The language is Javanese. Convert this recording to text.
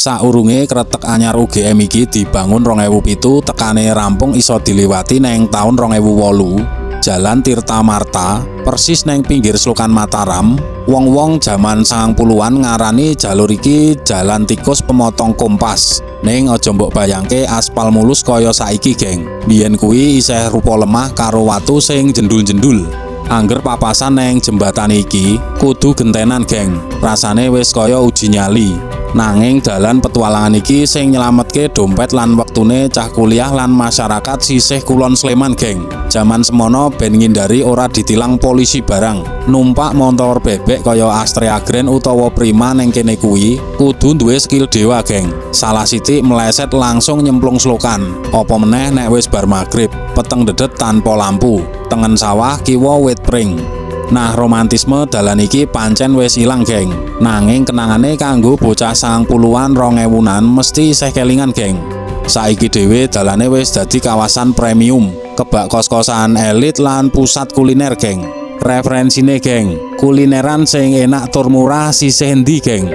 Saurunge kretek anyar UGM iki dibangun 2007, tekane rampung iso diliwati neng taun 2008. Jalan Tirta Marta, persis neng pinggir Selokan Mataram. Wong-wong jaman 90-an ngarani jalur iki jalan tikus pemotong kompas. Ning aja mbok bayangke aspal mulus kaya saiki, geng. Biyen kuwi isih rupa lemah karo watu sing jendul-jendul. Angger papasan neng jembatan iki kudu gentenan, geng. Rasane wis kaya uji nyali. Nanging dalan petualangan iki sing nyelametke dompet lan wektune cah kuliah lan masyarakat sisih kulon Sleman, geng. Jaman semono ben ngindari ora ditilang polisi barang. Numpak motor bebek kaya Astrea Grand utawa Prima neng kene kuwi kudu duwe skill dewa, geng. Salah sithik meleset langsung nyemplung selokan. Apa meneh nek wis bar maghrib, peteng dedet tanpa lampu. Tengen sawah, kiwa wit pring. Nah, romantisme dalan iki pancen wis ilang, geng. Nanging kenangane kanggo bocah 90-an, 2000-an mesti isih kelingan, geng. Saiki dhewe dalane wis dadi kawasan premium, kebak kos-kosan elit lan pusat kuliner, geng. Referensine, geng, kulineran sing enak tur murah sisih endi, geng?